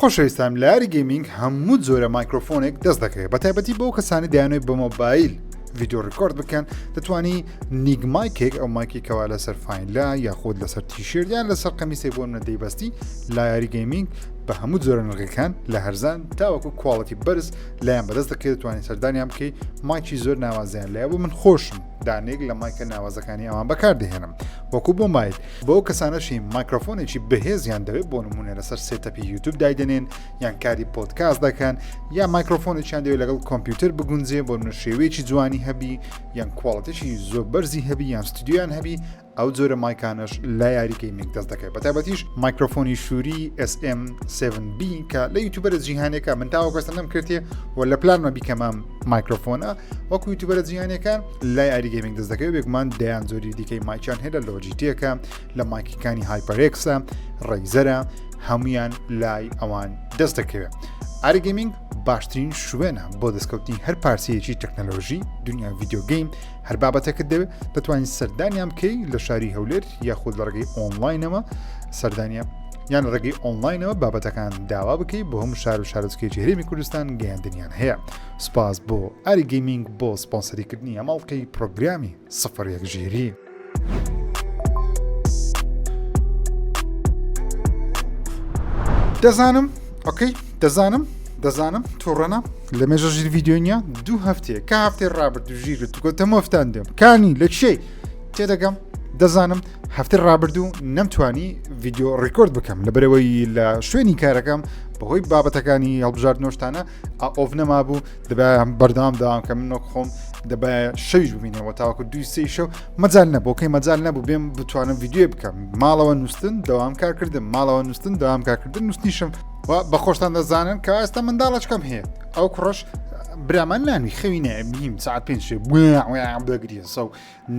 خۆشەویستان لە یاری گەیمینگ هەموو جۆرە مایکرۆفۆنێک دەست دەکەوێت بە تایبەتی بۆ کەسانی دەیانەوێت بە مۆبایل ڤیدیۆ record بکەن دەتوانی نیگ mic ێک ئەو mic ی کەوا لەسەر فاینلا یاخود لەسەر تیشێرت یان لەسەر قەمیسێک بۆ منە دەیبەستی لە یاری گەیمینگ بە هەموو جۆرە نرخەکان لە هەرزان تاوەکو quality بەرز لایان بەدەست دەکەێت دەتوانانی سەردانیان بکەی mic ی زۆر ناوازیان لایە بۆ من خۆشم دانێک لە mic ە ناوازەکانی ئەوان بەکاردەهێنم وەکو بۆ مایل بۆ کەسانەشی مایکرۆفۆنێکی بەهێزیان دەوێت بۆ نمونە لەسەر setup ی یوتوب دایدەنێن یان کاری پۆدکاست دەکەن یا مایکرۆفۆنێکیان دەوێت لەگەڵ کۆمپیوتەر بگونجێ بۆ منە شێوەیەکی جوانی هەبی یان quality ێکی زۆر بەرزی هەبی یان ستودیۆیان هەبی ئەو جۆرە mic انەش لە یاری گەیمینگ دەست دەکەێت بە تایبەتیش مایکرۆفۆنی Shure SM7B کە لە یوتوبەرە جیهانەکە من تاوە کەسە نەم کردێ و لە پلانمە بیکەمام مایکرۆفۆنە وەکو یوتوبەرە جیهانەکان لای یاری گەیمینگ دەست دەکەوێت بێگومان دەیان جۆری دیکەی mic یان هەیە لە Logitech ە لە mic ەکانی HyperX ە Razer ە هەمویان لای ئەوان دەست دەکەوێت. ئاری گەیمینگ باشترین شوێنە بۆ دەستکەوتنی هەر پارچەیەکی تەکنەلۆژی دنیا video game هەر بابەتەکەت دەوێت دەتوانین سەردانیان بکەی لە شاری هەولێر یاخود لە ڕێگەی ئۆنلاینەوە سەردانیان یان ڕێگەی ئۆنلاینەوە بابەتەکان داوا بکەی بۆ هەموو شار و شارۆچکەیەکی هەرێمی کوردستان گەیاندنیان هەیە سپاس بۆ ئاری گەیمینگ بۆ سپۆنسەریکردنی ئەمەڵقەی پرۆگرامی سفر یەک ژیری. دەزانم okay دەزانم دەزانم تووڕەنە لە مێژە ژیر ڤیددیو نیە دوو هەفتەیە کە هەفتەی ڕابردوو ژیر و تگۆتە مفتان دێم کانی لە چێ تێدەگەم دەزانم هەفتەی ڕابردوو نەمتوانی ڤیددیو record بکەم لە بەرەوەی لە شوێنی کارەکەم بەهۆی بابەتەکانی هەڵبژاردنۆشتانە off نەمابوو دەبایە بەردەوام داوام کە من وەک خۆم دەبایە شەویش ببینەوە تاوەکو دوی سێ شەو مەجال نەبوو کەی مەجال نەبوو بێم بتوانم ڤیددیو بکەم ماڵەوە نووسن دەوام کارکردن ماڵەوە نووسن دەوام کارکردن نووسنیشم و بە خۆشتان دەزانن کە ئێستا منداڵەچکەم هەیە ئەو کوڕش برامان نانی خەوی نەبیم ساعت پێنج بگریە سەو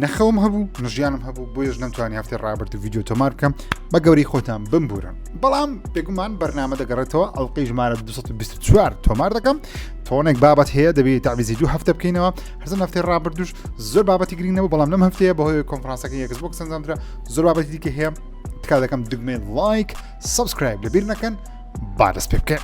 نەخەوم هەبوو نەژیانم هەبوو بۆیەش نەمتوانی هەفتەی ڕابردوو ڤیددیو تۆمار بکەم بە گەوری خۆتان بمبورن بەڵام بێگومان بەرنامە دەگەڕێتەوە ئەڵلقەی ژمارە 224 تۆمار دەکەم تۆنێک بابەت هەیە دەبێت تاویزی دوو هەفتە بکەینەوە هەرزن هەفتەی ڕابردوش زۆر بابەتی گرنگ نەبوو بەڵام لەم هەفتەیە بەهۆی کۆنفرانسەکە Xbox ئەنجامدرا زۆر بابەتی دیکە هەیە تکا دەکەم دگمەی like subscribe لەبیر نەکەن با دەست پێ بکەین.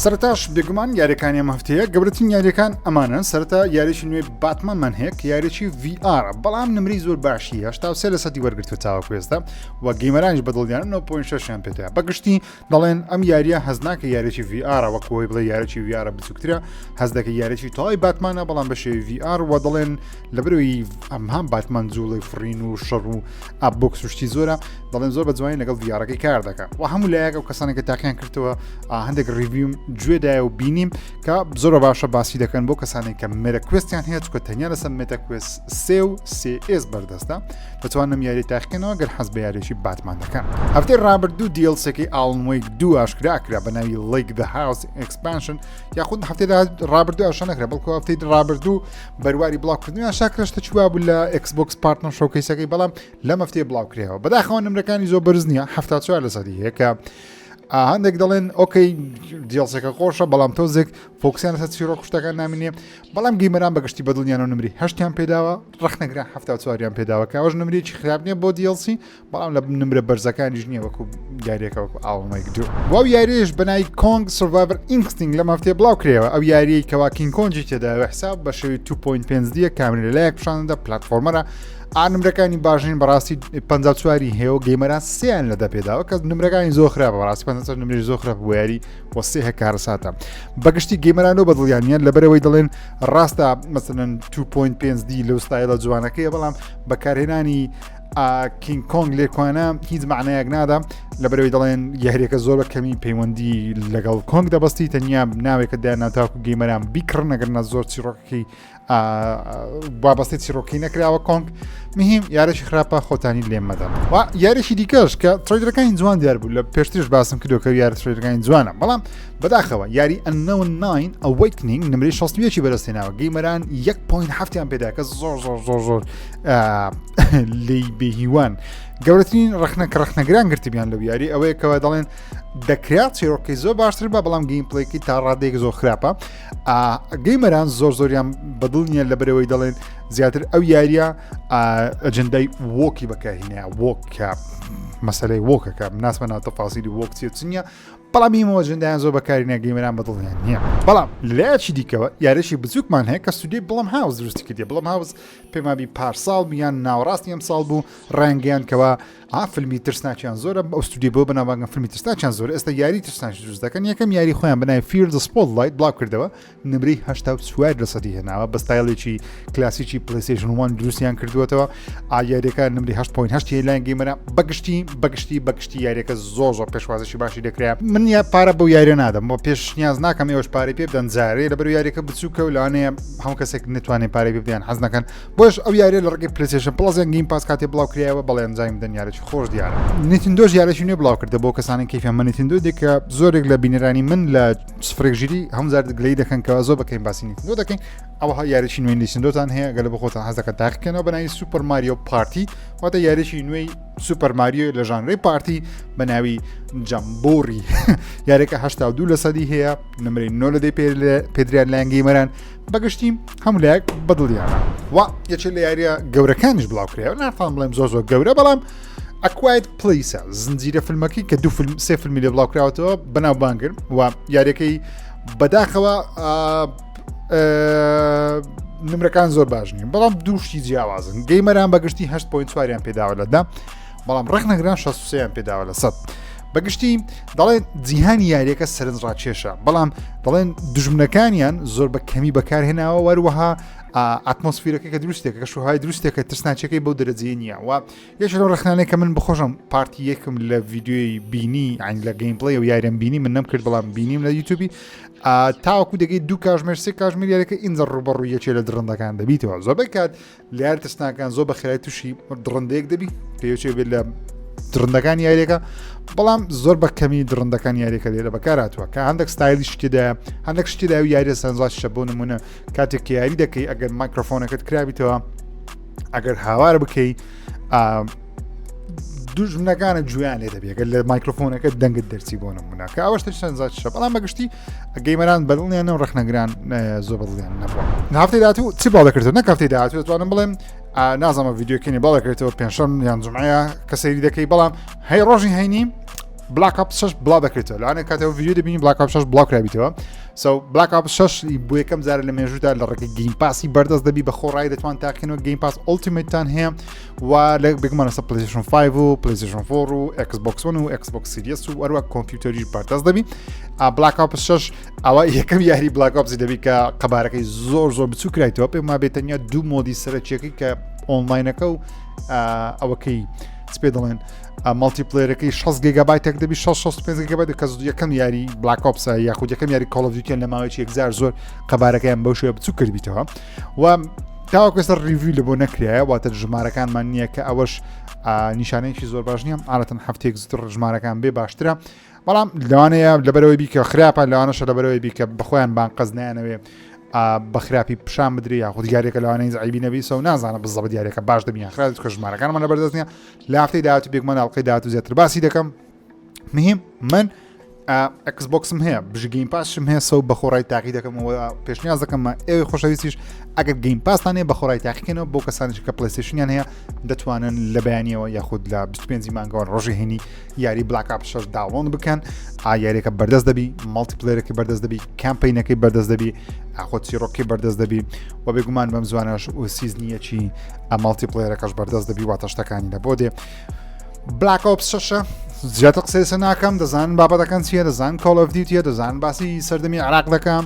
سەرتاش بێگومان یاریەکانی ئەم هەفتەیە گەورەترین یاریەکان ئەمانن سەرتا یاریی نوێی باتمانمان هەیە کە یاریی VR بەڵام نمری زۆر باشی 83 لە سەدی وەرگرتووە تاوەکو ئێستا و gamer انیش بەدڵیان 9.6یان پێدایە بەگشتی دەڵێن ئەم یاریە هەز ناکە یاریی VR وەک خۆی بڵێ یاریی VR بچووکترە هەز دەکە یاریی تای باتمانە بەڵام بە شێوی VR و دەڵێن لەبەرەوەی ئەم هەم باتمان جوڵەی فڕین و شەڕ و ئابۆکس شتی زۆرە دەڵێن زۆر بە جوانی لەگەڵ VR ەکەی کار دەکە و هەموو لایەک ئەو کەسانێک کە تاقیان کردەوە هەندێک review م گوێدایە و بینیم کە زۆر باشە باسی دەکەن بۆ کەسانێک کە Meta Quest یان هەیە چکە تەنیا لەسەر Meta Quest سێ و سێ S بەردەستە دەتوانم یاری تاقیکەنەوە گەر حەز بە یاریی باتمان دەکەن. هەفتەی ڕابردوو DLC ەکەی Alan Wake دوو ئاشکرا کرا بە ناوی Lake the House Expansion یاخود هەفتەی ڕابردوو ئاشکرا نەکرا بەڵکو هەفتەی ڕابردوو بەرواری بڵاوکردنی ئاشکرا شتە چووا بوو لە Xbox Partner Showcase ەکەی بەڵام لەم هەفتەیە بڵاو کرایەوە بەداخەوە نمرەکانی زۆر بەرز نییە 74 لەسەدی هەیە کە هەندێک دەڵێن okay DLC ەکە خۆشە بەڵام تۆزێک focus یان لەسەر چیرۆک شتەکان نامینێ بەڵام gamer ان بەگشتی بەدڵیانەوە نمری هەشتیان پێداوە ڕخنەگران هەفتا چواریان پێداوە کە ئەوەش نمرێکی خراپ نییە بۆ DLC بەڵام لە نمرە بەرزەکانیش نییە وەکو یاریەکە وەکو Alan Wake دوو واو یاریش بەناوی Kong Survivor Instinct لەم هەفتەیە بڵاو کرایەوە ئەو یاریەی کەوا کینگ کۆنگی تێداوە حساب بە شێوەی 2.5 دیە کامێرا لەلایەک پیشاندە platformer ە ئا نمرەکانی باشین بەڕاستی 54 هەیە و gamer ان سیان لە دە پێداوە کە نمرەکانی زۆر خراپە بەڕاستی 54 نمرەی زۆر خراپ بۆ یاری وەسێ هە کارەساتە بەگشتی gamer انەوە بەدڵیانیان لەبەرەوەی دەڵێن ڕاستە مەسەن 2.5 دی لەو ستایلە جوانەکەی بەڵام بەکارهێنانی کینگ کۆنگ لێکوانە هیچ معنایەک نادا لەبەرەوەی دەڵێن یاریەکە زۆر بە کەمی پەیوەندی لەگەڵ کۆنگ دەبستی تەنیا ناوێکە دایان ناتاکو gamer ان بیکڕن نەگەرنا زۆر چیرۆکەکەی وابەستەی چیڕۆکی نەکراوە کۆنگ مهم یارێکی خراپە خۆتانی لێم مەدەن و یاریی دیکەش کە trailer ەکانی جوان دیار بوو لە پێشترش باسم کردو کە یاری trailer ەکانی جوانە بەڵام بەداخەوە یاری Unknown 9 Awakening نمرەی 61 بەدەستێناوە gamer ان 1.7یان پێدا کە زۆر زۆر زۆر زۆر. لی بێهیوان. گەورەترین ڕەخنە کە ڕەخنەگران گرتبیان لەو یاری ئەوەیە کەوا دەڵێن دەکرا چیرۆکەی زۆر باشتر بە بەڵام gameplay ەکەی تا ڕادێک زۆر خراپە. Gamer ان زۆر زۆریان بەدڵ نییە لە بەرەوەی دەڵێن زیاتر ئەو یاریە ئەجندای woke ی بەکارهینە woke کە مەسلەی woke ەکە ناسمە ناو تەفاسیلی woke چیە چ نییە بەڵام ئیمەوە ئەجندایان زۆر بەکاری نە gamer ان بەدڵیان نییە. بەڵام لایەکی دیکەوە یاریی بچووکمان هەیە کە ستودیۆی Blumhouse دروستی کردی. Blumhouse پێمابی پارساڵ یان ناوەڕاستی ئەم ساڵ بوو ڕانگەیان کەوا ئا فیلمی ترسناکیان زۆرە ئەو ستودیۆ بۆ بەناوبانگە فیلمی ترسناکیان زۆر ئێستا یاری ترسناک دروست دەکەن. یەکەم یاری خۆیان بەناوی Fear the Spotlight بڵاو کردەوە، نمرەی 84 لە سەدی هێناوە، بە ستایلێکی کلاسیکی PlayStation 1 دروستیان کردووەتەوە. ئا یاریەکە نمرەی 8.8 لایەن gamer ە. بەگشتی بەگشتی بەگشتی یاریەکە زۆر زۆر پێشوازشی باشی دەکرێت. من یا پارە بۆ یاریە نادەم بۆ پێش نیاز ناکەم ئێوەش پارەی پێ بدەن جارێ لەبەر یاریەکە بچووکە و لەوانەیە هەموو کەسێک نتوانێت پارەی پێ بدەن حەز نەکەن. بۆش ئەو یاریە لە ڕێگەی PlayStation Plus یان Game Pass کاتێ بڵاو کرایەوە بەڵێ ئەنجامی بدەن، یاریی خۆش دیارە. Nintendo ش یاریی نوێ بڵاو کردە بۆ کەسانی کەیفیان بە Nintendo دێ کە زۆرێک لە بینەرانی من لە سفرێک ژیری هەموو جار گلەیی دەکەن کە زۆر بەکەین باسی Nintendo دەکەین. ئەوها یاریی نوێی Nintendo تان هەیە گەلە بە خۆتان حەز دەکەن تاقیکەنەوە بە ناوی Super Mario Party، واتە یاریی نوێی Super Mario لە ژانرەی party بە ناوی Jamboree. یاریەکە 82 لە سەدی هەیە، نمرەی 9 لە دەی پێدریان لایەن gamer ان. بەگشتی هەموو لایەک بەدڵیانە و یەکێ لە یاریە گەورەکانیش بڵاو کرایەوە، ناتوانم بڵێم زۆر زۆر گەورە بەڵام A Quiet Place ە، زنجیرە فیلمەکەی کە دوو فیلم سێ فیلمی لێ بڵاو کراوەتەوە بەناوبانگن و یاریەکەی بەداخەوە نمرەکان زۆر باش نین بەڵام دوو شتی جیاوازن. Gamer ان بەگشتی 8.4یان پێداوە لەدا، بەڵام ڕەخنەگران 63یان پێداوە لە 100. بەگشتی دەڵێن جیهانی یاریەکە سەرنج ڕاکێشە، بەڵام دەڵێن دژمنەکانیان زۆر بە کەمی بەکارهێناوە، وەروەها atmosphere ەکە کە دروستێکە کە شوهای دروستێکە ترسناچەکەی بەو دەرەجەیە نییە. و یەکێک لەو ڕەخنانەی کە من بخۆشم part ی یەکم لە ڤیدیۆی بینی عین لە gameplay و یاریان بینی من نەم کرد بەڵام بینیم لە یوتیوبی تاوەکو دەگەی دوو کاژمێر سێ کاژمێر یاریەکە ئینجا ڕوبەڕوو یەکێ لە دڕندەکان دەبیتەوە. زۆربەی کات لە یاری ترسناکان زۆر بە خێرای تووشی دڕندەیەک دەبی پێوچێ بێت لە دڕندەکان یاریەکە، بەڵام زۆر بە کەمی دڕندەکان یاریەکە لێرە بەکارهاتووە کە هەندێک ستایلی شتیدا هەندێک شتیدا و یاریە سەنجاشە. بۆ نمونە کاتێک کە یاری دەکەی ئەگەر مایکرۆفۆنەکەت کرابیتەوە ئەگەر هاوار بکەی دوژمنەکانە گوێیان لێ دەبێت گەر لە مایکرۆفۆنەکە دەنگت دەرچی بۆ نمونە کە ئەوەش سەنجاشە. بەڵام بەگشتی gamer ان بەدڵیان و ڕەخنەگران زۆر بەدڵیان نەبووە. هەفتەی داهاتوو چی باڵ دەکردەوە؟ نەک هەفتەی داهاتوو دەتوانم بڵێم نازانم ڤیدیۆکەنی باڵ دەکرێتەوە پێنجشەم یان جمعەیە کە سەیری دەکەی، بەڵام هەی ڕۆژی هەینی Black Ops 6 بڵاو دەکرێتەوە. لەوانەیە کاتەوە ڤیدیۆ دەبینی Black Ops 6 بڵاو کرابیتەوە. So Black Ops 6 بۆ یەکەم جارە لە مێژوودا لە ڕێگەی Game Pass ی بەردەست دەبی بە خۆڕایی دەتوان تاقینەوە. Game Pass Ultimate تان هەیە و لە بێگومان لەسەر PlayStation 5 و PlayStation 4 و Xbox 1 و Xbox Series و ئەروە کۆمپیوتەریش بەردەست دەبی. Black Ops 6 ئەوە یەکەم یاری Black Ops ی دەبی کە قەبارەکەی زۆر زۆر بچوو کرایتەوە. پێم وابێت تەنیا دوو mode ی سەرەکیەکەی کە ئۆنلاینەکە و ئەوەکەی چ پێ دەڵێن multiplayer ەکەی 6 گیگابایتێک دەبی 65 گیگابایت کە یەکەم یاری Black Ops ە یاخود یەکەم یاری Call of Duty یان لە ماوەیەکی یەکجار زۆر قەبارەکەیان بەو شێوە بچوو کردبیتەوە. و تاوەکو ئێستا review لە بۆ نەکرایە، واتە ژمارەکانمان نییە کە ئەوەش نیشانەیەکی زۆر باش نییە. عادەتەن هەفتەیەک زووتر ژمارەکان بێ باشترە، بەڵام لەوانەیە لەبەرەوەی بیکە خراپە، لەوانەشە لەبەرەوەی بیکە بەخۆیان بانقەز نیانەوێ بە خراپی پیشان بدرێ یاخود یاریەکە لەوانەیە عیبی نەبی. So نازانە بزەبت یاریەکە باش دەبی یان خراپ کە ژمارەکانمان لەبەردەست نییە. لە هەفتەی داهاتوو بێگومان ئەڵقەی داهاتوو زیاتر باسی دەکەم. مهم من Xbox م هەیە بژی Game Pass شم هەیە so بەخۆڕای تاقی دەکەمەوە. پێشنیاز دەکەم ئێوەی خۆشەویستیش ئەگەر Game Pass تان هەیە بەخۆڕای تاقیکەنەوە. بۆ کەسانێک کە PlayStation یان هەیە دەتوانن لە بەیانیەوە یاخود لە 25 مانگەوە ڕۆژی هەینی یاری Black Ops 6 download بکەن. یاریەکە بەردەست دەبی، multiplayer ەکەی بەردەست دەبی، campaign ەکەی بەردەست دەبی، ئاخۆ چیرۆکی بەردەست دەبی و بێگومان بەم زوانەش و season ەکی multiplayer ەکەش بەردەست دەبی، واتە شتەکانی لە بۆ دێ. Black Ops شەشە زیاتر قسەی لەسەر ناکەم، دەزانن بابەتەکان چییە، دەزان Call of Duty یە، دەزان باسی سەردەمی عراق دەکەم.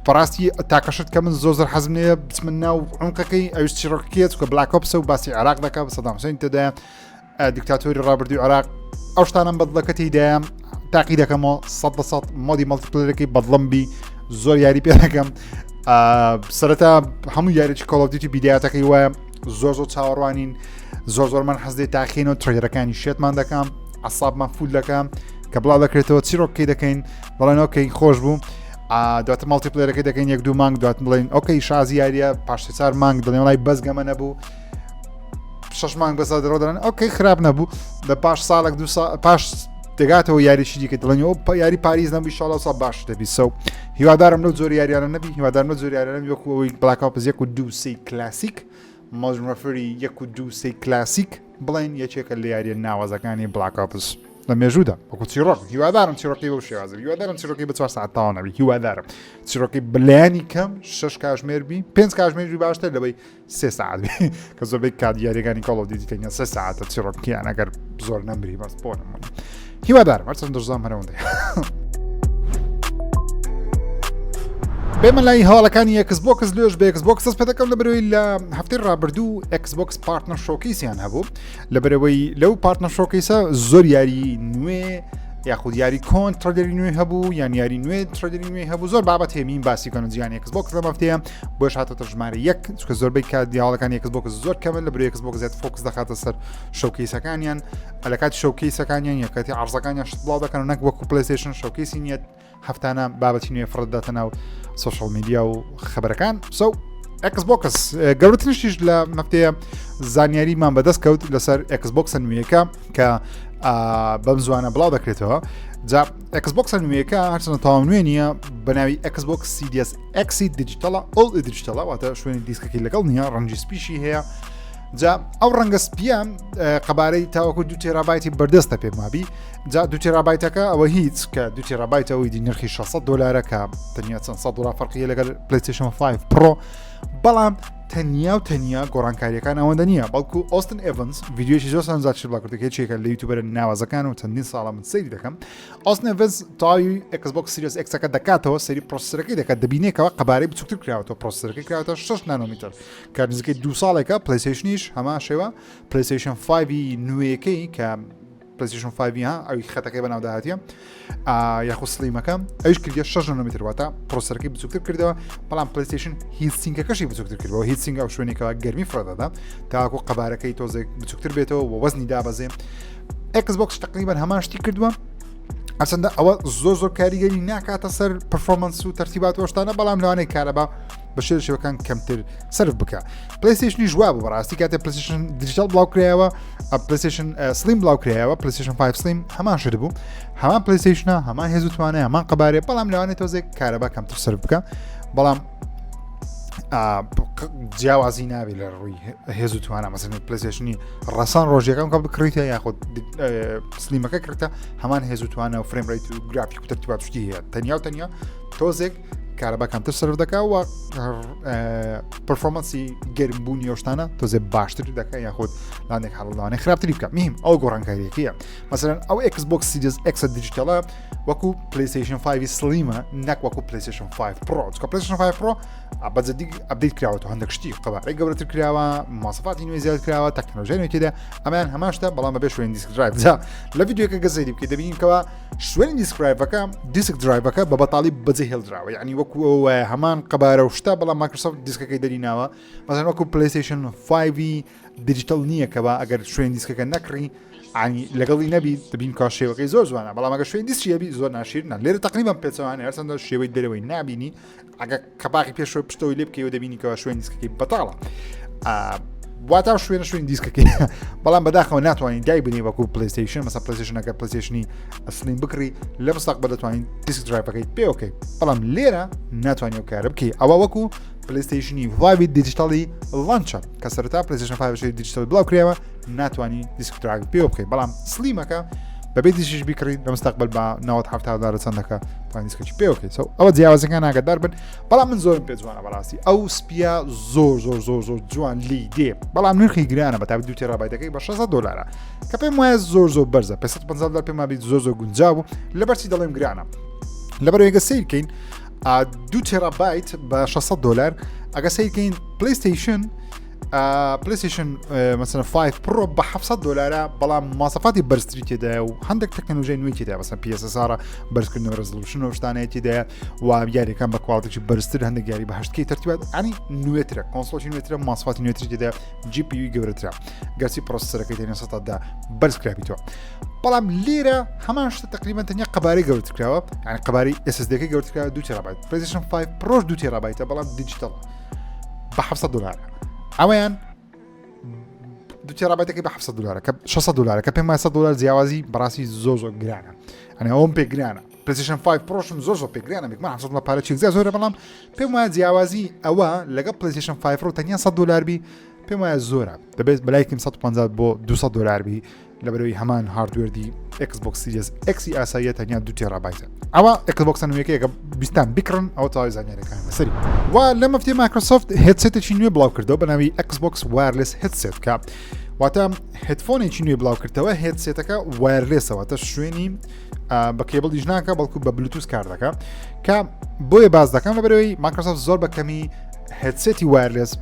بەڕاستی تاکەشت کە من زۆر زۆر حەزم لێیە بچمە ناو عمقەکەی ئەویش چیرۆکەکەیە، چونکە Black Ops ە و باسی عراق دەکات، سەدام حوسێن تێدایە، دیکتاتۆری ڕابردووی عراق، ئەو شتانم بەدڵەکە تێیدایە. تاقی دەکەمەوە 100% mode ی multiplayer ەکەی بەدڵم بی زۆر یاری پێ دەکەم. سەرەتا هەموو یاریی Call of Duty بیدایەتەکەی وایە زۆر زۆر چاوەڕوانین، زۆر زۆر من حەزدەی تاخین و trailer ەکانی شێتمان دەکەم، عسابمان full دەکەم کە بڵاو دەکرێتەوە چیرۆکەی دەکەین بەڵێن okay خۆش بوو. دواتر multiplayer ەکەی دەکەین یەک دوو مانگ دوات بڵێن okay شازی یاریە، پاش سێ چوار مانگ دڵێن وڵی بەس گەمە نەبوو. شش مانگ بەسا دەڕۆ دەڵێن okay خراپ نەبوو لە پاش ساڵێک دو پاش دەگاتەوە یاریشی دیکە دڵێن ئەو یاری پاریس نەبوو شڵ سا باش دەبی so هیوادارم لەو زۆر یاریانە نەبی هیوادارم لەو زۆر یاریانە وەکو ئەوەی Black Ops یەک و دوو سێ کلاسیک Modern Warfare ی یەک و دوو سێ کلاسیک بڵێن یەکێکە لە یاریە ناوازەکانی Black Ops لە مێژوودا وەکو چیڕۆک هیوادارم چیرۆکی بەو شێوازە هیوادارم چیرۆکی بە چوار ساعت تەواو نەبی هیوادارم چیرۆکی بلایانی کەم شش کاژمێر بی پێنج کاژمێر بی باشتر لەوەی سێ ساعت بی کە زۆربەی کات یاریەکانی Call of Duty تەنیا سێ ساعتە چیرۆکیان ئەگەر زۆر نەمری بەس بۆ نمونە هیوادارم هەرچەند دەشزانم هەرەوەندەیە بێمە لای هەواڵەکانی Xbox لێش بە Xbox دەست پێ دەکەم لە بەرەوەی لە هەفتەی ڕابردوو Xbox Partner Showcase یان هەبوو لە بەرەوەی لەو Partner Showcase ە زۆر یاری نوێ یاخود یاری کۆن trailer ی نوێ هەبوو یان یاری نوێ trailer ی نوێ هەبوو زۆر بابەت هێمین باسی کەن جیان Xbox لەم هەفتەیە بۆش هاتەتە ژمارە یەک چکە زۆربەی کات دیاڵەکان Xbox زۆر کەمە لە بەرەوەی Xbox زیاد focus دەخاتە سەر showcase ەکانیان لە کاتی showcase ەکانیان یەکەتی عرضەکانیان شت بڵاو دەکەن و نەک وەکو PlayStation showcase ی نییە هەفتانە بابەتی نوێ فڕت داتە ناو social media و خبرەکان so Xbox گەورەترین شتیش لە مەفتەیە زانیاریمان بەدەست کەوت لەسەر Xbox ە نوێیەکە کە بەم زوانە بڵاو دەکرێتەوە جا Xbox ە نوێیەکە هەرچەندە تەواو نوێ نییە بە ناوی Xbox Series X ی digital ە all digital ە واتە شوێنی دیسکەکەی لەگەڵ نییە ڕەنگی سپیشی هەیە جا ئەو ڕەنگە سپیە قەبارەی تاوەکو دو تێرابایتی بەردەستە پێم وابی جا دو تێرابایتەکە ئەوە هیچ کە دو تێرابایت ئەوەی دی نرخی 600 دلارە کە تەنیا چەند 100 دلار فەرقیە لەگەڵ PlayStation 5 Pro بەڵام تەنیا و تەنیا گۆڕانکاریەکان ئەوەندە نییە بەڵکو ئۆستن ئێڤنس ڤیدیۆشی زۆر سەرنجڕاکێش بڵاو کردەکە یەکێکە لە YouTuber ە ناوازەکان و چەندین ساڵە من سەیری دەکەم ئۆستن ئێڤنس تاوی Xbox Series X ەکە دەکاتەوە سەری processor ەکەی دەکات دەبینێکەوە قەبارەی بچووکتر کراوەتەوە processor ەکەی کراوەتە 6 نانۆمیتەر کە نزیکەی دوو ساڵێکە PlayStation یش هەمان شێوە PlayStation 5 نوێیەکەی کە PlayStation 5 ها ئەوی خەتەکەی بەناودا هاتیە یاخود Slim ەکە ئەوش کردە 6 نانۆمیتر واتە processor ەکەی بچووکتر کردەوە بەڵام PlayStation heat sink ەکەشی بچووکتر کردەوە heat sink ئەو شوێنێکەوە گەرمی فڕێدەدا تاکو قەبارەکەی تۆزێک بچووکتر بێتەوە و وەزنی دابەزێ Xbox تقریبا هەمان شتی کردووە هەرچەندە ئەوە زۆر زۆر کاریگەری ناکاتە سەر performance و تەرتیبات وەشتانە بەڵام لەوانەیە کارەبا بە شێر شێوەکان کەمتر سرف بکە PlayStation یش وا بوو بەڕاستی کاتێ PlayStation digital بڵاو کرایەوە PlayStation Slim بڵاو کرایەوە PlayStation 5 Slim هەمان شت بوو هەمان PlayStation ە هەمان هێز و توانای هەمان قەبارێ بەڵام لەوانێت تۆزێک کارەبا کەمتر سرف بکە بەڵام جیاوازی نابێت لە ڕووی هێز و توانا مەسەن PlayStation ی ڕەسان ڕۆژەکەم کە بکڕیتە یاخود Slim ەکە کردە هەمان هێز و توانا و frame rate و گرافیک و تەرتیبات شتی هەیە تەنیا و تەنیا تۆزێک کارەبا کەمتر سەرف دەکا و performance ی گەرمبوونی ئەوشتانە تۆزێ باشتر دەکە یاخود لاندێک حاڵدانێ خراپتری بکە مهم ئەو گۆڕانکاریەکەیە مەسەرەن ئەو Xbox Series X ە digital ە وەکو PlayStation 5 Slim ە نەک وەکو PlayStation 5 Pro چکە PlayStation 5 Pro بەجددی update کراوەتەوە هەندێک شتی قەبارەی گەورەتر کراوە ماسەفاتی نوێ زیاد کراوە تەکنەلۆژیای نوێ تێدا ئەمان هەماشتە بەڵام بەبێ شوێن disk drive جا لە ڤیدیۆکە گەزەری بکەی دەبینین کەوا شوێنی disk drive ەکە disk drive ەکە بە بەتاڵی بەجێ هێڵدراوە یعنی وەکو ئەوە هەمان قەبارە و شتە بەڵام Microsoft دیسکەکەی دەریناوە مەسەن وەکو PlayStation 5 digital نییە کە با ئەگەر شوێن دیسکەکە نەکڕی عنی لەگەڵی نەبی دەبین کا شێوەکەی زۆر جوانە بەڵام ئەگەر شوێن دیسکی هەبی زۆر ناشیرنە لێرە تقریبا پێچەوانە هەرچەندە شێوەی دەرەوەی نابینی ئەگە قەپاقی پێشەوە پشتەوەی لێ بکەیەوە دەبینی کەوا شوێن دیسکەکەی بەتاڵە واتا شوێنە شوێن دیسکەکەی بەڵام بەداخەوە ناتوانین دای بنی وەکو PlayStation مەسە PlayStation ەکە PlayStation ی Slim بکڕی لە مستەقبل دەتوانین disk drive ەکەی پێوەکەی بەڵام لێرە ناتوانانی ئەو کارە بکەی ئەوە وەکو PlayStation ی five ی digital ی launch ە کە سەرتا PlayStation five digital بڵاو کرایەوە ناتوانانی disk drive پێوە بکەی بەڵام Slim ەکە بەبێ دیسکیش بیکڕی لە مستەقبل بە 90 70 دلار چەندەکە توانی دیسکێکی پێوەکەی so ئەوە جیاوازەکان ئاگادار بن بەڵام من زۆرم پێ جوانە بەڕاستی ئەو سپیە زۆر زۆر زۆر زۆر جوان لی دێ بەڵام نرخی گرانە بە تابی دو تێرابایتەکەی بە 600 دلارە کە پێم وایە زۆر زۆر بەرزە 550 دلار پێم وابێت زۆر زۆر گونجا بوو لەبەرچی دەڵێم گرانە لەبەرەوەگە سیرکەین دو تێرابایت بە 600 دلار ئەگە سیرکەین PlayStation PlayStation مەسەن 5 Pro بە 700 دلارە بەڵام ماسەفاتی بەرزتری تێدایە و هەندێک تەکنەلۆژیای نوێی تێدا مەسەن PSSR بەرزکردنەوە resolution و شتانەیە تێدایە و یاریەکان بە quality ێکی بەرزتر هەندێک یاری بە 8K تەرتیبات ینی نوێترە console ی نوێترە ماسفاتی نوێتری تێدا GPU گەورەترە گەرچی processor ەکەی تەنیا سەدا بەرز کرابیتەوە بەڵام لێرە هەمان شتە تقریبا تەنیا قەبارەی گەورەتر کراوە یعنی قەبارەی SSD ەکەی گەورەتر کراوە 2 تێرابایت PlayStation 5 Pro ش 2 تێرابایتە بەڵام digital بە 700 دلار ئەویان دو تێرابایتەکەی بە 700 دلارە کە 600 دلارە کە پێم وایە 100 دلار جیاوازی بەڕاستی زۆر زۆر گرانە ئەنی ئەوم پێ گرانە PlayStation 5 Pro شم زۆر زۆر پێ گرانە بێگومان 700 دلار پارە چێک زۆرە بەڵام پێم وایە جیاوازی ئەوە لەگەڵ PlayStation 5 Pro تەنیا 100 دلار بی پێم وایە زۆرە دەبێت بەلای کەم 150 بۆ 200 دلار بی لەبەرەوەی هەمان hardware ی Xbox Series X ی ئاساییە تەنیا دو terabyte ە ئەوە Xbox ە نوێیەکەیە کە بیستان بکڕن ئەوە تەواوی زانیاریەکان لەسەری و لە مەفتی Microsoft headset ێکی نوێ بڵاو کردەوە بە ناوی Xbox Wireless Headset کە واتە headphone ێکی نوێ بڵاو کردەوە headset ەکە wireless ەوە تە شوێنی بە cable یش ناکە بەڵکو بە بلوتوس کار دەکە کە بۆیە باز دەکەم لەبەرەوەی Microsoft زۆر بە کەمی headset ی wireless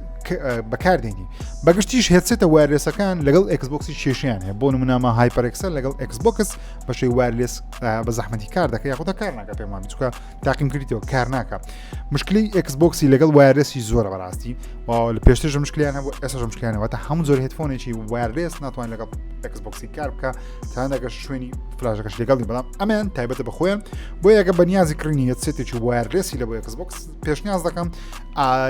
بەکاردێنی بەگشتیش headset ە wireless ەکان لەگەڵ Xbox ی کێشیان هەیە بۆ نمونامە HyperX ە لەگەڵ Xbox بەشەی wireless بە زەحمەتی کار دەکە یاخودە کار ناکە پێم وابی چونکە تاقیم کردیتەوە کار ناکە مشکلی Xbox ی لەگەڵ wireless ی زۆرە بەڕاستی لە پێشتر مشکلیان هەبوو ئێستا مشکلیانەوە تا هەموو زۆر headphone ێکی wireless ناتوانێت لەگەڵ Xbox ی کار بکە تاندەگە شوێنی فلاشەکەش لەگەڵی بەڵام ئەمیان تایبەتە بە خۆیان بۆ یەکە بەنیازی کڕینی headset ێکی wireless ی لە بۆ Xbox پێشنیاز دەکەم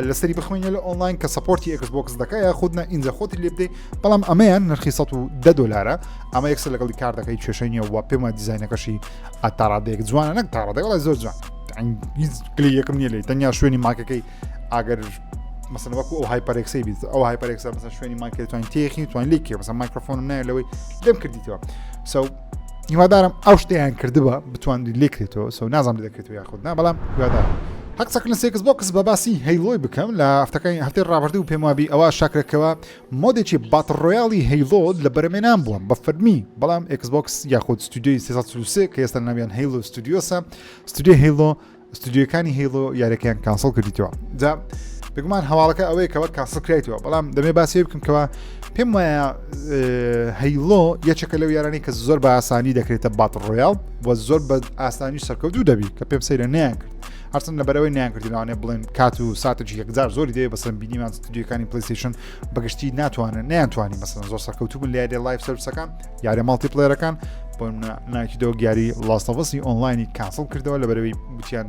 لەسەری بخوێنە لە ئۆنلاین کە support ی Xbox دەکە یاخود نە ئینجا خۆتی لێ بدەیت بەڵام ئەمەیان نرخی 110 دلارە ئەمە یەکسەر لەگەڵی کار دەکەی کێشەی نییە و پێم دیزینەکەشی تاڕادەیەک جوانە نەک تاڕادەیەک وڵای زۆر جوان هیچ گلی یەکم نییە لێ تەنیا شوێنی mic ەکەی ئاگەر مەسەن وەکو ئەو HyperX ی بیت ئەو HyperX ە مەسەن شوێنی mic ەکەی توانین تێخی توانین لێ کێ مەسەن مایکرۆفۆنم نایە لەوەی لێم کردیتەوە so هیوادارم ئەو شتیان کردبە بتوانری لێکرێتەوە so نازانم دەکرێتەوە یاخود نا بەڵام هیوادارم هەق قسەکردن لەسەر Xbox بە باسی Halo ی بکەم لە هەفتەکانی هەفتەی ڕابردوو پێم وابی ئەوە شاکرەکەوە mode ێکی battle royale ی Halo لە بەرەمێنان بووە بە فەرمی بەڵام Xbox یاخود ستودیۆی 343 کە ئێستا ناویان Halo Studios ە ستودیۆی Halo ستودیۆکانی Halo یاریەکەیان cancel کردیتەوە جا بێگومان هەواڵەکە ئەوەیە کەەوە cancel کرایتەوە بەڵام دەمێ باسی بکەم کەەوە پێم وایە Halo یەکێکە لەو یارانی کە زۆر بە ئاسانی دەکرێتە battle royale و زۆر بە ئاسانی سەرکەوتو دەبی کە پێم سەیرە نیان کرد هەرچەند لەبەرەوەی نیان کردی لەوانەیە بڵێن کات و ساتێکی یەکجار زۆری دەوێت بەسەر بینیمان ستودیۆکانی PlayStation بەگشتی ناتوانن نیانتوانی مەسەن زۆر سەرکەوتو بن لە یاری live service ەکان یاری multiplayer ەکان بۆ Naughty Dog یاری Last of Us ی online ی cancel کردەوە لەبەرەوەی گوتیان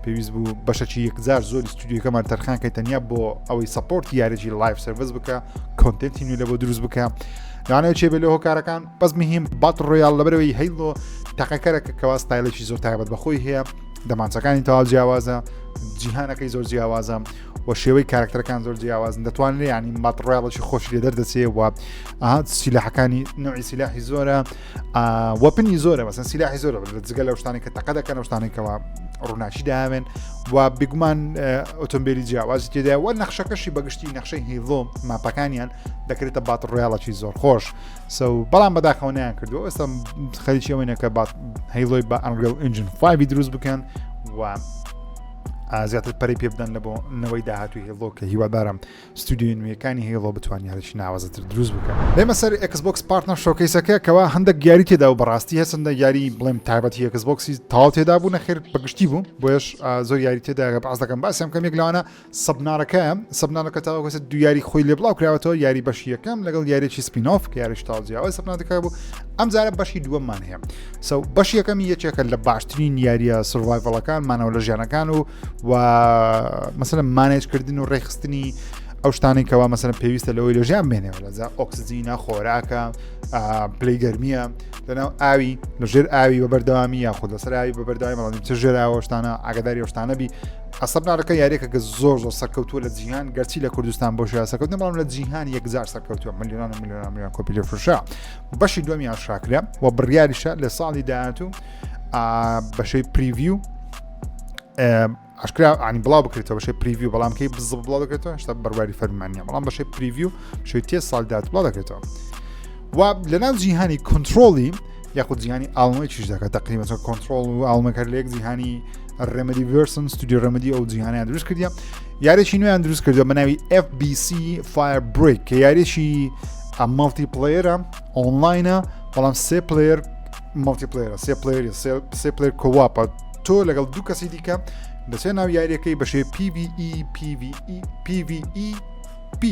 پێویست بوو بەشەکی یەکجار زۆری ستودیۆکەمان تەرخانکەی تەنیا بۆ ئەوەی support ی یاریی live service بکە content ی نوێ لە بۆ دروست بکە لەوانەیە چێ بێ لە هۆکارەکان بەس مهم battle royale لەبەرەوەی Halo تاقەکەرەکە کەوا ستایلێکی زۆر تایبەت بەخۆی هەیە دەمانچەکانی تەواو جیاوازە جیهانەکەی زۆر جیاوازە و شێوەی کارکتەرەکان زۆر جیاوازن دەتوانرێت ینی battle royale ێکی خۆشی لێ دەردەچێ و سیلاحەکانی نوعی سیلاحی زۆرە weapon ی زۆرە بەسەن سیلاحی زۆرە لە جگە لەو شتانی کە تەقە دەکەن ئەو شتانێکەوە ڕووناکی داوێن و بگومان ئۆتۆمبیلی جیاوازی تێدا و نەخشەکەشی بەگشتی نەخشەی Halo map ەکانیان دەکرێتە battle royale ێکی زۆر خۆش so بەڵام بەداخەوە نیان کردو ئێستا خەریکی ئەوەینە کە بات Halo ی بە Unreal Engine 5 دروست بکەن و زیاتر پەری پێ بدەن لە بۆ نەوەی داهاتوی Halo کە هیوادارم ستودیۆی نوێیەکانی Halo بتوانانی هەرشی ناوازەتر دروست بکەن. بێمە سەر Xbox Partner Showcase ەکە کەوا هەندێک یاری تێدا و بەڕاستی هەسەندە یاری بڵێم تایبەتی Xbox ی تاو تێدا بوو نەخێر بەگشتی بوو بۆیش زۆر یاری تێدا باس دەکەم باسم کەم یەک لەوانە Subnautica Subnautica تاوەکو ئێستا دوو یاری خۆی لێ بڵاو کراوەتەوە یاری بەشی یەکەم لەگەڵ یاریی spin-off کە یاریش تاو جیاوە Subnautica بوو ئەم جارە بەشی دووەممان هەیە so بەشی یەکەمی یەکێکە لە باشترین یاریە survival ەکان مانەوە لە ژیانەکان و و مەسەلەن manage کردن و ڕێخستنی ئەو شتانەی کەوا مەسەلەن پێویستە لەوەی لە ژیان بێنێەوە لەجا ئۆکسجینە خۆراکە پلی گەرمیە لەناو ئاوی لەژێر ئاوی بە بەردەوامی یاخود لەسەر ئاوی بە بەردەوامی بەڵام چ ژێر ئاوەشتانە ئاگداری شتانە بی Subnautica یاریەکە کە زۆر زۆر سەرکەوتووە لە جیهان گەرچی لە کوردستان بۆ شوێ سەرکەوتن بەڵام لە جیهان یەکجار سەرکەوتووە ملیۆنان و ملیۆنان ملیۆن کۆپی لێ فرۆشرا بەشی دووەمیان شاکرا و بڕیاریشە لە ساڵی داهاتوو بەشەی preview ئاشکرا ینی بڵاو بکرێتەوە بەشەی preview بەڵام کەی بزڵ بڵاو دەکرێتەوە هێشتا بەرواری فەرمانە بەڵام بەشەی preview شوی تێ ساڵ داات بڵاو دەکرێتەوە و لەناو جیهانی کۆنتترۆلی یاخود جیهانی Alan Wake یش دەکات تقریبا کۆنتترۆل و Alan Wake لە یەک جیهانی Remedy version ستودیو Remedy ئەو جیهانیان دروست کردیە یاریی نوێیان دروست کردوە بە ناوی FBC Firebreak کە یاریی multiplayer ە online ە بەڵام سێ player multiplayer ە سێ player ی سێ player co-op ە تۆ لەگەڵ دوو کەسی دیکە دەچێت ناو یاریەکەی بەشێ PvE PvE PvE P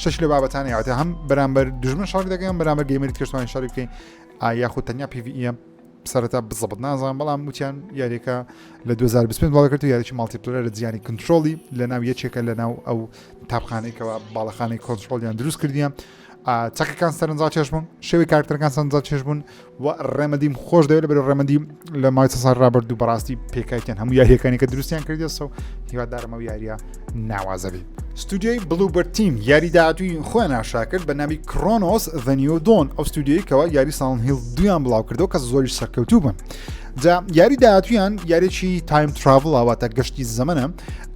شش لە بابەتانی یاوەتە هەم بەرامبەر دژمن شەڕ دەکەن بەرامبەر gamer ی کەشتوانی شەڕی بکەین یاخود تەنیا PvE سەرەتا بزەبت نازانم بەڵام وتیان یاریەکە لە 2025 بڵاو کرد و یاریی multiplayer لە جیهانی کۆنتترۆلی لە ناو یەکێکە لە ناو ئەو تاپخانەیەکەوە باڵەخانەی کۆنتترۆلیان دروست کردیان. چەکەکان سەرنجا چێش بوون شێوی کارکتەرەکان سەرنجا چێش بوون و Remedy م خۆش دەوێت لەبەر Remedy لە ماوەی چەند ساڵ ڕابردوو بەڕاستی پێکایتیان هەموو یاریەکانی کە دروستیان کردیە so هیوادارم ئەو یاریە ناوازە بی ستودیۆی Bloober Team یاری داهاتووی خۆیان ئاشکرا کرد بە ناوی Cronos The New Dawn ئەو ستودیۆی کەەوە یاری Silent Hill دویان بڵاو کردەوە کە زۆری سەرکەوتوو بن جا یاری داهاتویان یاریی time travel واتە گەشتی زەمەنە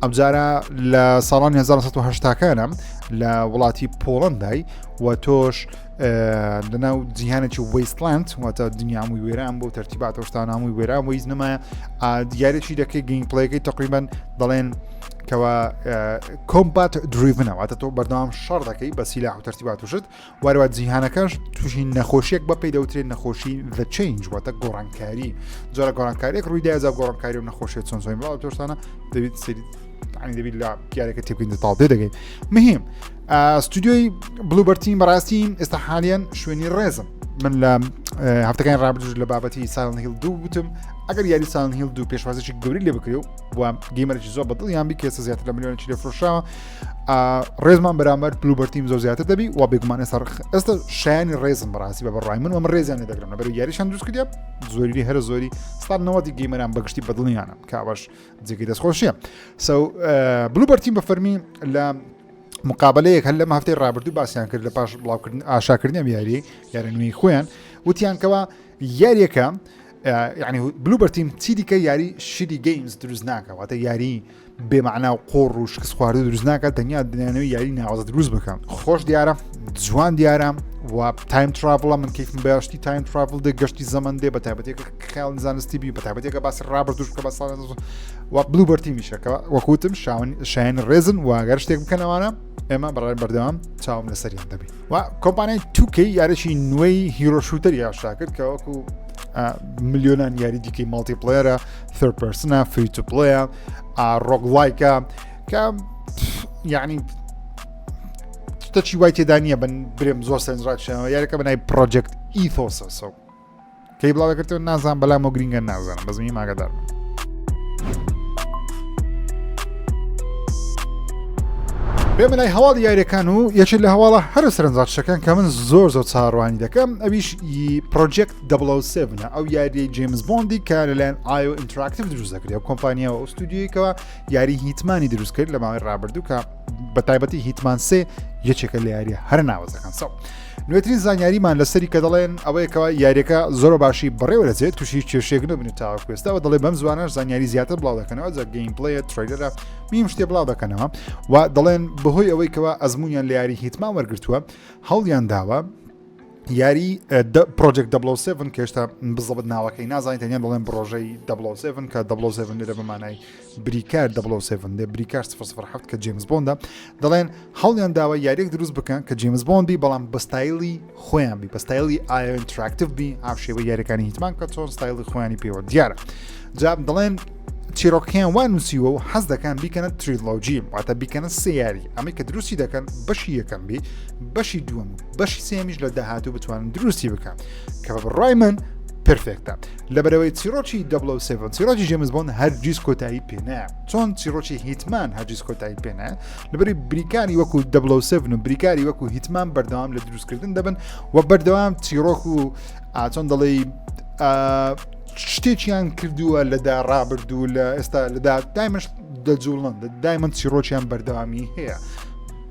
ئەمجارە لە ساڵانی 1970کانە لە وڵاتی پۆڵندای و تۆش لەناو جیهانێکی wasteland واتە دنیامووی وێران بۆ تەرتیبات شتانامووی وێران ویز نمایە دیارێکی دەکەی gameplay ەکەی تقریبان دەڵێن کەوا combat driven ە واتە تۆ بەردەوام شەڕ دەکەی بە سیلاح و تەرتیبات وشت وارەوە جیهانەکەش تووشی نەخۆشیێک بە پێی دەوترێت نەخۆشی The Change واتە گۆڕانکاری جۆرە گۆڕانکاریێک ڕووی دایزا گۆڕانکاری و نەخۆشیێت چۆن زۆین بڵاو تۆشتانە دەبێت سری عنی دەبیت لە پیارەکە تێبگەین تاڵ تێ دەگەین مهم ستودیۆی Bloober Team بەڕاستی ئێستا حالیان شوێنی ڕێزم من لە هەفتەکانی ڕابردوش لە بابەتی Silent Hill دوو وتم ئەگەر یاری Silent Hill دوو پێشوازێکی گەوری لێ بکرێ و gamer ێکی زۆر بەدڵیان بی کێسە زیاتر لە ملیۆنێکی لێ فرۆشراوە ڕێزمان بەرامبەر Bloober Team زۆر زیاتر دەبی و بێگومان ئێستا ئێستا شایانی ڕێزم بەڕاستی بە بڕای من و من ڕێزیان لێ دەگرم لەبەر یاریشان دروست کردە زۆری هەرە زۆری ستا نەوەدی gamer ان بەگشتی بەدڵیانە کاوەش جێگەی دەستخۆشیە so Bloober Team بە فەرمی لە مقابلەیەک هەر لەم هەفتەی ڕابردوو باسییان کرد لە پاش بڵاوکردن ئاشکراکردنی ئەم یاری یارە نوێی خۆیان وتیان کەوا یاریەکە یعنی Bloober Team چی دیکە یاری shitty games دروست ناکە واتە یاری بێمەعنا و قۆڕ و شکست خواردو دروست ناکات تەنیا دنیانەوەی یاری ناوازە دروست بکەم خۆش دیارە جوان دیارە و time travel ە من کەیفم بەشتی time travel دێ گەشتی زەمەن دێ بە تایبەتێک خیاڵ زانستی بی بە تایبەتێکە باسی ڕابردوش بکە بە ساڵ و Bloober Team یشەکە وەکوتم شاون شایەن ڕێزن و گەر شتێک بکەنەوانە ئێمە بەڕای بەردەوام چاوم لەسەریان دەبی و کۆمپانیای 2K یارێکی نوێی hero shooter ئاشکرا کرد کە وەکو ملیۆنان یاری دیکەی multiplayer ە third person ە free to play ە roguelike ە کە یعنی شتەکی وای تێدا نییە بن برێم زۆر سەرنجڕاکشەوە یاریەکە بەنای Project Ethos ە so کەی بڵاو دەکرێتەوە نازان بەلام و گرینگە نازانم بەزمی ماگەدار بێمە لای هەواڵی یاریەکان و یەکێک لە هەواڵە هەرە سەرنجڕاکشەکان کە من زۆر زۆر چاڕوانی دەکەم ئەویش Project 007 ئەو یاریی جیمز بۆندی کە لەلایەن IO Interactive دروست دەکرێت ئەو کۆمپانیا و ئەو ستودیۆیەکەوە یاری Hitman ی دروست کرد لە ماوەی ڕابردوو کە بە تایبەتی Hitman سێ یەکێکە لە یاریە هەرە ناوەزەکان so نوێترین زانیاریمان لەسەری کە دەڵێن ئەوەیەکەوە یاریەکە زۆر باشی بەڕێوە دەچێت تووشی کێشێک نەبن تاوەکو ئێستاوە دەڵێ بەم زوانەش زانیاری زیاتر بڵاو دەکەنەوە جا gameplay ە trailer ە میم شتێ بڵاو دەکەنەوە و دەڵێن بەهۆی ئەوەی کەوا ئەزمونیان لە یاری Hitman وەرگتووە هەوڵیان داوە یاری Project 007 کە هێشتا بزەبت ناوەکەی نازانین تەنیا دەڵێن پرۆژەی 007 کە 007 لێرە بەمانای بریکار 007 دێ بریکار 007 کە جێمز بۆندە دەڵێن هەوڵیان داوە یاریێک دروست بکەن کە جێمز بۆند بی بەڵام بە ستایلی خۆیان بی بە ستایلی IO Interactive بی هاوشێوە یاریەکانی Hitman کە چۆن ستایلی خۆیانی پێوە دیارە جا دەڵێن چیرۆکیان وا نووسیوە و حەز دەکەن بیکەنە trilogy واتە بیکەنە سیاری ئەمەی کە دروستی دەکەن بەشی یەکەم بی بەشی دووەم و بەشی سێمیش لە داهاتوو بتوانن دروستی بکەن کە بە بڕای من perfect ە لەبەرەوەی چیرۆکی 007 چیرۆکی جێمز بۆن هەرگیز کۆتایی پێنایە چۆن چیرۆکی Hitman هەرگیز کۆتایی پێنایە لەبەری بریکاری وەکو 007 و بریکاری وەکو Hitman بەردەوام لە دروستکردن دەبن و بەردەوام چیرۆک و ئاچۆن دەڵێی شتێکیان کردووە لەدا ڕابردوو لە ئێستا لەدا دایمەش دەجوڵن دایمەند چیرۆکیان بەردەوامی هەیە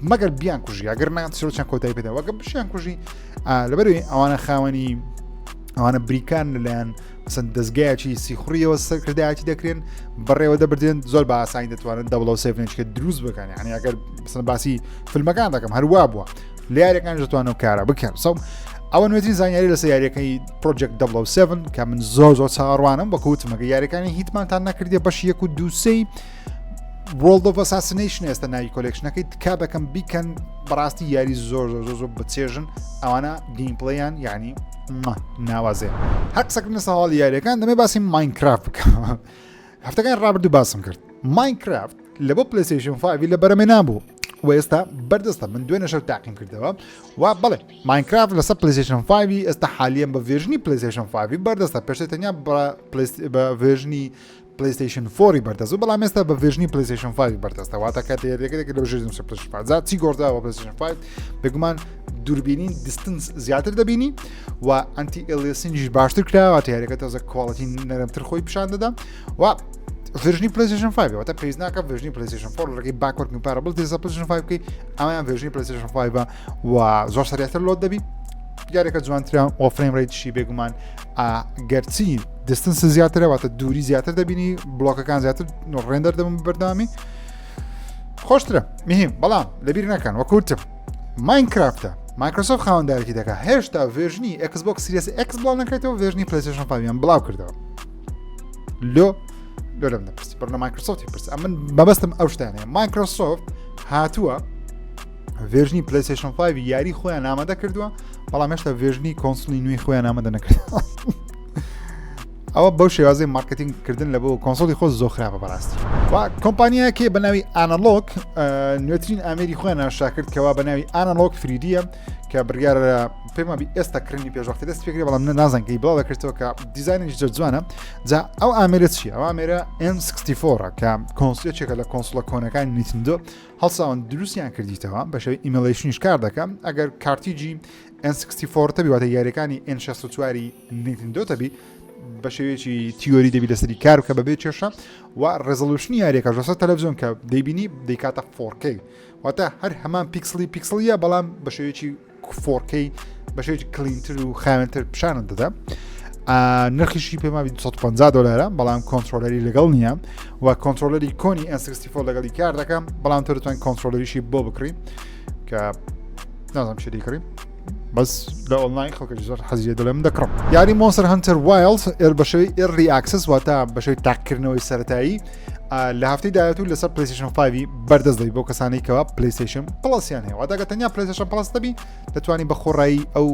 مەگەر بیان کوژی ئەگەر نا چیرۆکیان کۆتایی پێدا وەگە بشیان کوژی لەبەروی ئەوانە خاوەنی ئەوانە بریکان لەلایەن مەسەن دەستگایەکی سیخوڕیەوە سەرکردایەتی دەکرێن بەڕێوە دەبردێن زۆر بە ئاسانی دەتوانن double o seven ێکە دروست بکەن یعنی ئەگەر مەسەن باسی فیلمەکان دەکەم هەروە بووە لە یاریەکان دەتوانن کارە بکەن so ئەوە نوێترین زانیاری لەسەر یاریەکەی Project 007 کە من زۆر زۆر چاوەڕوانم بە کوتمەکە یاریەکانی Hitman تان نەکردێ بەش یەک و دووسەی World of Assassination ئێستا ناوی collection ەکەی تکا دەکەم بیکەن بەڕاستی یاری زۆر زۆر زۆر زۆر بچێژن ئەوانە gameplay یان یعنی ناوازێ هەر قسەکردن سەواڵی یاریەکان دەمێ باسی Minecraft بکەم هەفتەکان ڕابردوو باسم کرد Minecraft لە بۆ PlayStation 5 لە بەرەمێ نابوو و ئێستا بەردەستە من دوێنێ شەو تاقیم کردەوە و بەڵێ Minecraft لەسەر PlayStation 5 ئێستا حالیان بە version ی PlayStation 5 بەردەستە پێشتر تەنیا بە version ی PlayStation 4 بەردەست و بەڵام ئێستا بە version ی PlayStation 5 بەردەستە واتە کاتێ یاریەکە دەکرێت لە version PlayStation 5 جا چی گۆڕداوە PlayStation 5 بێگومان دووربینی distance زیاتر دەبینی و anti-aliasing یش باشتر کراوە یاریەکە تازە quality نەرمتر خۆی پیشان دەدا و version ی PlayStation 5 واتە پێویست ناکە version ی PlayStation 4 ڕێگەی backward compatible دێزە PlayStation 5 بکەی ئەمەیان version ی PlayStation 5 و زۆر سەریعتر load دەبی یاریەکە جوانترە و frame rate شی بێگومان گەرچی distance زیاترە واتە دووری زیاتر دەبینی بلۆکەکان زیاتر render دەبن بەردەوامی خۆشترە مهم بەڵام لەبیر نەکەن وەکوتم Minecraft ە Microsoft خاوەندارێتی دەکات هێشتا version ی Xbox Series X بڵاو نەکرێتەوە version ی PlayStation 5 یان بڵاو کردەوە لۆ لۆ لەم دەپرسی بڕ لە Microsoft ی پرس ئەمن مەبەستم ئەو شتانەیە Microsoft هاتووە version ی PlayStation 5 یاری خۆیان ئامادە کردووە بەڵام هێشتا version ی console ی نوێی خۆیان ئامادە نەکرد ئەوە بەو شێوازی marketing کردن لە بۆ console ی خۆ زۆر خراپە بەڕاستی و کۆمپانیایەکێ بە ناوی Analogue نوێترین ئامێری خۆیان ئاشکرا کرد کەوا بە ناوی Analogue 3D یە کە بڕیارە پێما بی ئێستا کڕینی پێشوەختی دەست پێکرێ بەڵام نازانم کەی بڵاو دەکرێتەوە کە دیزاینێکی زۆر جوانە جا ئەو ئامێرە چییە ئەو ئامێرە N64 کە console ێکە لە console ە کۆنەکانی Nintendo هەڵساون دروستیان کردیتەوە بە شێوەی emulation یش کار دەکەم ئەگەر cartridge ی N64 تەبی واتە یاریەکانی N64 Nintendo تەبی بە شێوەیەکی تیۆری دەبی لەسەری کار بکە بەبێ کێشە و resolution ی یاریەکە لەسەر تەلەڤزیۆن کە دەیبینی دەیکاتە 4K واتە هەر هەمان pixel ی pixel یە بەڵام بە شێوەیەکی 4K بە شێوەیەکی clean تر و خاوێنتر پیشانت دەدا نرخیشی پێما 250 دلارە بەڵام controller ی لەگەڵ نییە و controller ی کۆنی N64 لەگەڵی کار دەکەم بەڵام تۆ دەتوانین controller یشی بۆ بکڕی کە نازانم چی دەیکڕی بەس لە ئۆنلاین خەڵکەکی زۆر حەزیە دەڵێم دەکڕم یاری Monster Hunter Wilds ئێر بە شێوەی early access واتە بە شێوەی تاقیکردنەوەی سەتایی لە هەفتەی داهاتوو لەسەر PlayStation 5 بەردەست دەبی بۆ کەسانی کەوا PlayStation Plus یان هەیە واتە تەنیا PlayStation Plus دەبی دەتوانانی بە خۆڕایی ئەو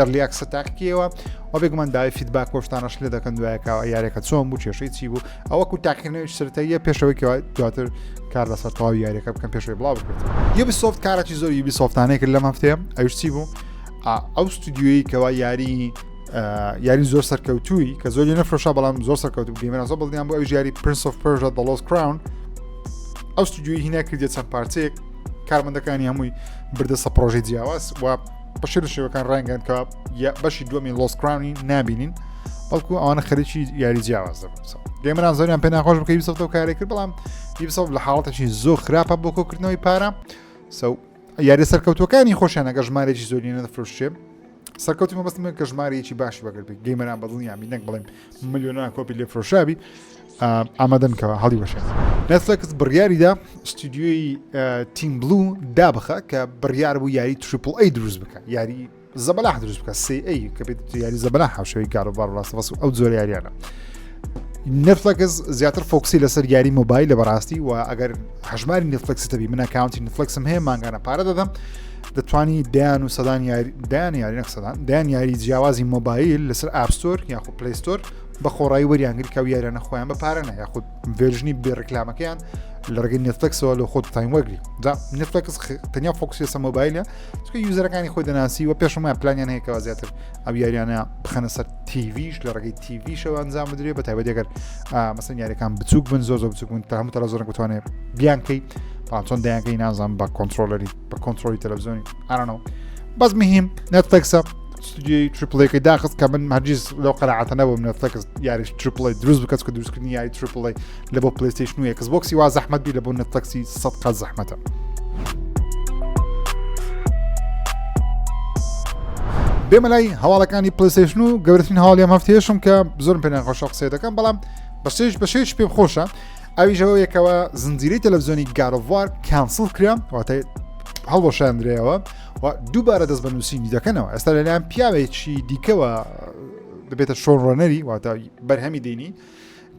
early access تاقیکەوە و بێگومان داوای feedback کۆشتانەش لێ دەکەن دوایەکەوە یاریەکە چۆن بوو کێشەی چی بوو ئەوەکو تاقیکردنەوەی سەرەتاییە پێشەوەی کەوا دواتر کار لەسەر تەواوی یاریەکە بکەن پێشەوەی بڵاو بکرێت Ubisoft کارێکی زۆر Ubisoft انەی کرد لەم هەفتەیە ئەوش چی بوو ئەو ستودیۆیی کەوا یاری یاری زۆر سەرکەوتووی کە زۆری نەفرۆشا بەڵام زۆر سەرکەوتو gamer ان زۆر بەڵیان بۆ ئەو یاری Prince of Persia The Lost Crown ئەو ستودیۆی هینا کردێت چەند پارچەیەک کارمەندەکانی هەمووی بردەسە پرۆژەی جیاواز و بە شێوە شێوەکان ڕەنگەن کە بەشی دووەمی Lost Crown ی نابینین بەڵکو ئەوانە خەریکی یاری جیاواز دەبن gamer ان زۆریان پێ ناخۆش بکە Ubisoft ئەو کارێک کرد بەڵام Ubisoft لە حاڵەتێکی زۆر خراپە بۆ کۆکردنەوەی پارە سو یاری سەرکەوتوەکانی خۆشیان ئەگە ژمارێکی زۆری نەدەفرۆشێ سەرکەوتی مەبەستم کە ژمارەیەکی باشی بەگەر بێت gamer ان بەدڵنیامی نەک بڵێم ملیۆنان کۆپی لێ فرۆشابی ئامادەن کەەوە هەڵی وەشێن Netflix بڕیاریدا ستودیۆی Team Blue دابخە کە بڕیار بوو یاری triple A دروست بکە یاری زەبەلاح دروست بکە سێ ئەی کە بێت یاری زەبەلاح هاوشێوەی God of War Last of Us ئەو جۆرە یاریانە Netflix زیاتر focus ی لەسەر یاری مۆبایل لە بەڕاستی و ئەگەر هەژماری Netflix تەبی من account ی Netflix م هەیە مانگانە پارە دەدەم دەتوانی دەیان و سەدان یاری دەیان یاری نەک سەدان دەیان یاری جیاوازی مۆبایل لەسەر App Store یاخود Play Store بە خۆڕایی وەریانگری کە یاریانە خۆیان بە پارە نە یاخود version ی بێ ڕیکلامەکەیان لە ڕێگەی Netflix ەوە لە خۆت تایم وەرگری جا Netflix تەنیا focus ی لەسەر مۆبایلە چونکە user ەکانی خۆی دەناسی و پێشمە پلانیان هەیە کەوا زیاتر ئەو یاریانە بخەنە سەر TV ش لە ڕێگەی TV شەوە ئەنجام بدرێ بە تایبەت ئەگەر مەسەن یاریەکان بچووک بن زۆر زۆر بچووک بن تا هەموو تەلەڤزیۆنێک بتوانێت بیانکەی بەڵام چۆن دەیانکەی نازانم بە controller ی بە کۆنترۆلی تەلەڤزیۆنی ئارانەوە بەس مهم Netflix ە ستودیۆی triple A کەی داخست کە من هەرگیز لەو قەناعەتە نەبووم Netflix یاری triple A دروست بکات کە دروستکردنی یاری triple A لە بۆ PlayStation و Xbox ی وا زەحمەت بی لە بۆ Netflix ی سە قەت زەحمەتە. بێمە لای هەواڵەکانی PlayStation و گەورەترین هەواڵی ئەم هەفتەیەشم کە زۆرم پێ ناخۆشە قسەی دەکەم بەڵام بەشێش بەشێش پێم خۆشە ئەویشەوە یەکەوە زنجیرەی تەلەڤزیۆنی God of War cancel کرا واتە هەڵوەشاندرێەوە و دووبارە دەست بە نووسینی دەکەنەوە ئێستا لەلایەن پیاوێکی دیکەوە دەبێتە showrunner ی واتە بەرهەمی دێنی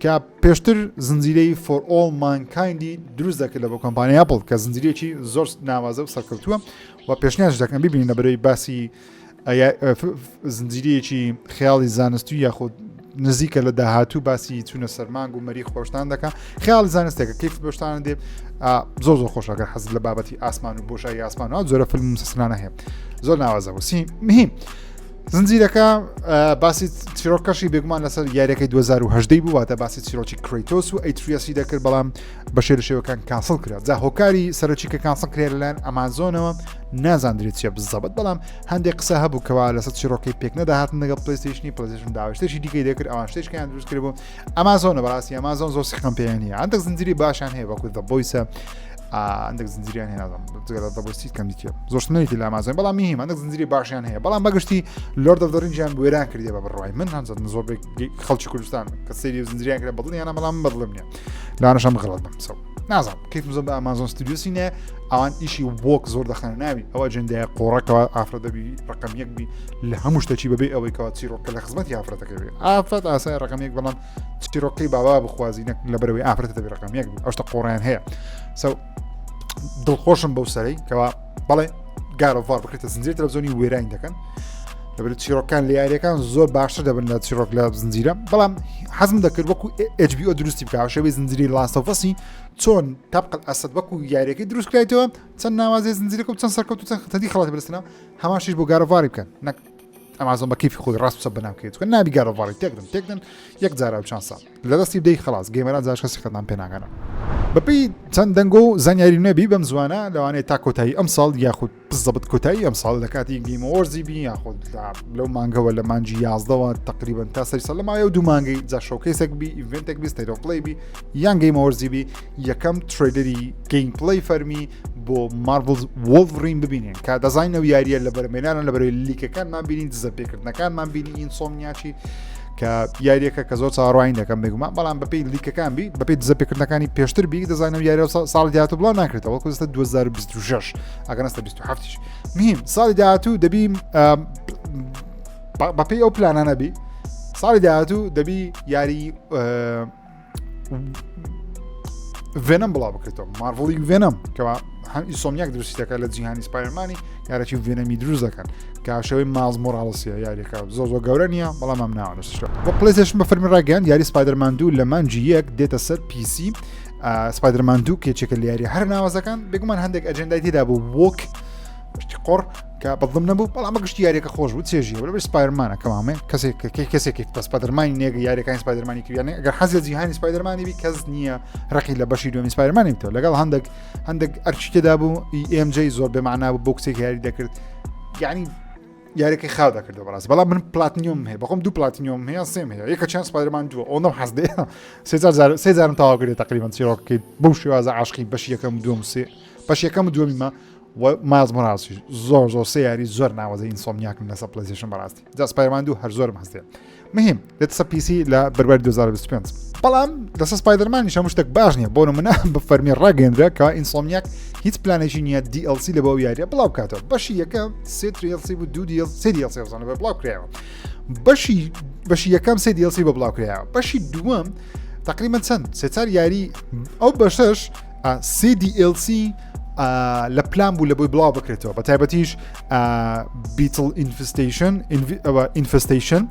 کە پێشتر زنجیرەی For All Mankind ی دروست دەکرد لە بۆ کۆمپانیا Apple کە زنجیرێکی زۆر ناوازە و سەرکەوتووە و پێشنیاز دەکەم ببینین لە بەرەی باسی زنجیرەیەکی خیاڵی زانستی یاخود نزیکە لە داهاتوو باسی چوونە سەرمانگ و مەری خۆشتان دەکە خیاڵی زانستێکە کەیف بەشتان دێ زۆر زۆر خۆشەکە حەز لە بابەتی ئاسمان و بۆشایی ئاسمان و زۆرە فیلم مسلسلانە هەیە زۆر ناوازە وسی مهم زنجیرەکە باسی چیرۆکەشی بێگومان لەسەر یاریەکەی 2010 بوو واتە باسی چیرۆکی کرەیتۆس و ئەیتریاسی دەکرد بەڵام بە شێر شێوەکان cancel کرا جا هۆکاری سەرەکی کە cancel کرا لەلایەن ئەمازۆنەوە نازاندرێت چیە بزەبت بەڵام هەندێک قسە هەبوو کەوا لەسەر چیرۆکەی پێک نەدەهاتن لەگەڵ پلیستیشنی پلیستیشن داوای شتێکی دیکەی دەکرد ئەوان شتێکیان دروست کرد بوو ئەمازۆنە بەڕاستی ئەمازۆن زۆر سیخم پێیان نیە هەندێک زنجیری باشیان هەیە وەکو The Boys ە هەندێک زنجیریان هەیە نازانم جگە لە The Boys کەم دیتیە زۆر شتنەیەکی لە ئەمازۆن بەڵام مهم هەندێک زنجیری باشیان هەیە بەڵام بەگشتی Lord of the Rings یان وێران کردیە بە بڕوای من هەنجەت زۆر خەڵکی کوردستان کە سەیری زنجیریان کرد بەدڵیانە بەڵام بەدڵم نییە لانەشم غڵەت بم سەو نازانم کەیفم زۆر بە ئەمازۆن ستودیۆسی نیە ئەوان ئیشی woke زۆر دەخەنە ناوی ئەوە ئەجندایە قۆڕەکەەوە ئافرەت دەبی ڕقم یەک بی لە هەموو شتێکی بەبێ ئەوەی کەوا چیرۆکە لە خزمەتی ئافرەتەکە بێ ئافرەت ئاسای ڕقم یەک بەڵام چیرۆکەی بابا بخوازی نەک لە بەرەوەی ئافرەت دەبی ڕقم یەک بی ئەو شتە قۆڕیان هەیە سەو دڵخۆشم بەو سەرەی کەوا بەڵێ God of War بکرێتە زنجیر تەلەڤزیۆنی وێراین دەکەن لەبەر چیرۆکان لە یاریەکان زۆر باشتر دەبن لە چیرۆک لە زنجیرە بەڵام حەزم دەکرد وەکو HBO دروستی بکە شێوەی زنجیری Last of Us ی چۆن تەبقل ئەسد وەکو یاریەکەی دروست کرایتەوە چەند ناوازێ زنجیرەکە و چەند سەرکەوت و چەند خەتەدی خەڵاتی بەدەستنا هەمان شتیش بۆ God of War ی بکەن نەک ئەمازۆن بە کەیفی خۆی ڕاست بچە بەناوکەیت چونکە نابی God of War ی تێکدن تێکدن یەک جارا و چەند ساڵ لە دەستی بدەی خلاص gamer ان جاش کەسی خەتان پێ ناگەنە بەپێی چەند دەنگۆ و زانیاری نوێ بی بەم زوانە لەوانەیە تا کۆتایی ئەم ساڵ یاخود بزەبت کۆتایی ئەم ساڵ لە کاتی Game Awards ی بی یاخود لەو مانگەوە لە مانجی یازدەوە تقریبا تا سەری ساڵ لە ماوەی ئەو دوو مانگەی جا showcase ێک بی event ێک بی State of Play بی یان Game Awards ی بی یەکەم trailer ی gameplay فەرمی بۆ Marvel's Wolverine ببینین کە دەزانین ئەو یاریە لە بەرمێنانە لە بەرەوەی leak ەکانمان بینین دزە پێکردنەکانمان بینی Insomniac ی کە یاریەکە کە زۆر چاوەڕوانی دەکەم بێگومان بەڵام بەپی leak ەکان بی بەپی دزە پێکردنەکانی پێشتر بی دەزانم یاری ساڵی داهاتوو بڵاو ناکرێتەوە وەکو ئێستا 2026 ئەگەر نەستە 27 مهم ساڵی داهاتوو دەبی بەپی ئەو پلانانە بی ساڵی داهاتوو دەبی یاری Venom بڵاو بکرێتەوە Marvel ی Venom کەوا هەم Insomniac دروستی دەکات لە جیهانی Spider-Man ی یارەکی Venom ی دروست دەکەن کە شێوەی Miles Morales ە یاریەکە زۆر زۆر گەورە نییە بەڵام ئەم ناوە بۆ PlayStation بە فەرمی ڕاگەیاند یاری Spider-Man دوو لە مانجی یەک دێتە سەر PC Spider-Man دوو کێچێکە لە یاری هەر ناوازەکان بێگومان هەندێک ئەجندای تێدا بوو woke شتی قۆڕ کە بەڵم نەبوو بەڵام بەگشتی یاریەکە خۆش بوو چێژی لەبەر Spider-Man ە کەمامێ کەسێک کەسێکی بە Spider-Man ی نێگە یاریەکانی Spider-Man ی کردیانە ئەگەر حەز لە جیهانی Spider-Man ی بی کەس نییە ڕقی لە بەشی دومی Spider-Man ی بتەوە لەگەڵ هەندێک هەندێک ئەرچی تێدا بوو MJ زۆر بێمانا بوو بۆ کچێک یاری دەکرد یعنی یاریەکەی خاو دەکردەوە بەڕاست بەڵام من platinum هەیە بەخۆم دوو platinum هەیە سێم هەیە یەکە چەند Spider-Man دووە ئەو حەز دێ سێ جارم تەواو کردێ تقریبا چیرۆکەکەی بەو شێوازە عاشقی بەشی یەکەم دووەم سێ بەش یەکەم و دووەمیمە و Miles Morales یش زۆر زۆر سێ یاری زۆر ناوازە Insomniac م لەسەر PlayStation بەڕاستی جا Spider-Man دوو هەر زۆرم هەستێ مهم دێتە سەر PC لە بەرواری 2025 بەڵام لەسەر Spider-Man یش هەموو شتێک باش نییە بۆ نمونە بە فەرمی ڕاگەندرا کە Insomniac هیچ پلانێکی نییە DLC لە بۆ یاریە بڵاو بکاتەوە بەشی یەکەم سێ DLC بوو دوو DL سێ DLC زانە بە بڵاو کرایەوە بەشی بەشی یەکەم سێ DLC بە بڵاو کرایەوە بەشی دووەم تقریبا چەند سێ چار یاری ئەو بەشەش سێ DLC لە پلان بوو لە بۆی بڵاو بکرێتەوە بە تایبەتیش Beetle Infestation Infestation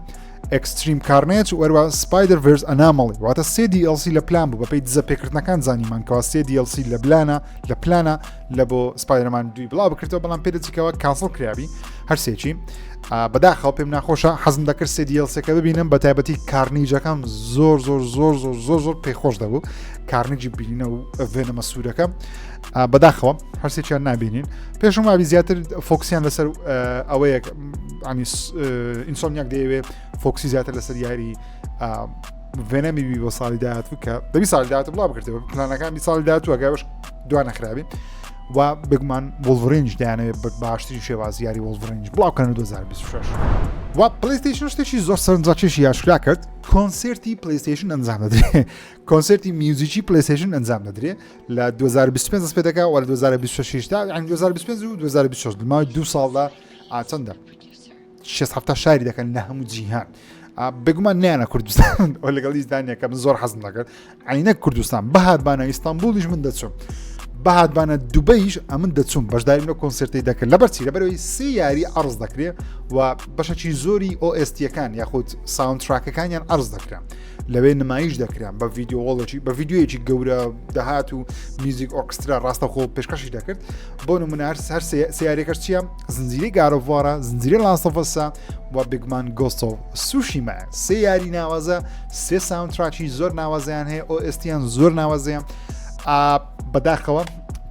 Extreme Carnage وەروە Spider-Verse Anomaly واتە سێ DLC لە پلان بوو بەپی دزە پێکردنەکان زانیمان کەوا سێ DLC لە بلانە لە پلانە لە بۆ Spider-Man دوی بڵاو بکرێتەوە بەڵام پێدەچیکەوە cancel کرابی هەرسێکی بەداخەوە پێم ناخۆشە حەزم دەکرد سێ DLC ەکە ببینم بە تایبەتی Carnage ەکەم زۆر زۆر زۆر زۆر زۆر زۆر پێخۆش دەبوو Carnage ی بینە و Venom ە سوورەکە بەداخەوە هەرسێکیان نبینین پێشم وابی زیاتر focus یان لەسەر ئەوەیە ینی Insomniac دەیەوێ focus ی زیاتر لەسەر یاری Venom ی بی بۆ ساڵی داهاتوو کە دەبی ساڵی داهاتوو بڵاو بکرێتەوە پلانەکان بی ساڵی داهاتوو ئەگەر دوا نەخرابی و بگومان Wolverine ش دەیانەوێت بە باشترین شێواز یاری Wolverine ش بڵاوکەن 2026 و PlayStation شتێکی زۆر سەرنجڕاکێشی ئاشکرا کرد کۆنسێرتی PlayStation ئەنجام دەدرێت کۆنسێرتی میوزیکی PlayStation ئەنجام دەدرێت لە 2025 دەست پێ دەکات و لە 2026 دا یعنی 2025 و 2026 ماوەی دوو ساڵدا چەندە شێست هەفتا شاری دەکەن لە هەموو جیهان بێگومان نیانە کوردستان ئەو لەگەڵ ئیزدانیەکە من زۆر حەزم دەکرد عینە کوردستان بەهات بانە ئیستانبولیش من دەچم. بەهاتبانە دوبەیش ئەمن دەچوم بەشداریم لە کۆنسرتی دەکرد لەبەرچی لەبەرەوەی سێ یاری عرض دەکرێ و بەشەکی زۆری OST ەکان یاخود soundtrack ەکانیان عرض دەکران لەوێ نمایش دەکران بە ڤیددیۆڵەکی بە ڤیددیویەکی گەورە دەهات و music orchestra ڕاستەخۆ پێشکەشی دەکرد بۆ نمونە هەر هەر سیارەکەش چییە زنجیری God of War ە زنجیری Last of Us ە و بێگومان Ghost of Tsushima سێ یاری ناوازە سێ soundtrack ی زۆر ناوازیان هەیە OST یان زۆر ناوازەیە بەداخەوە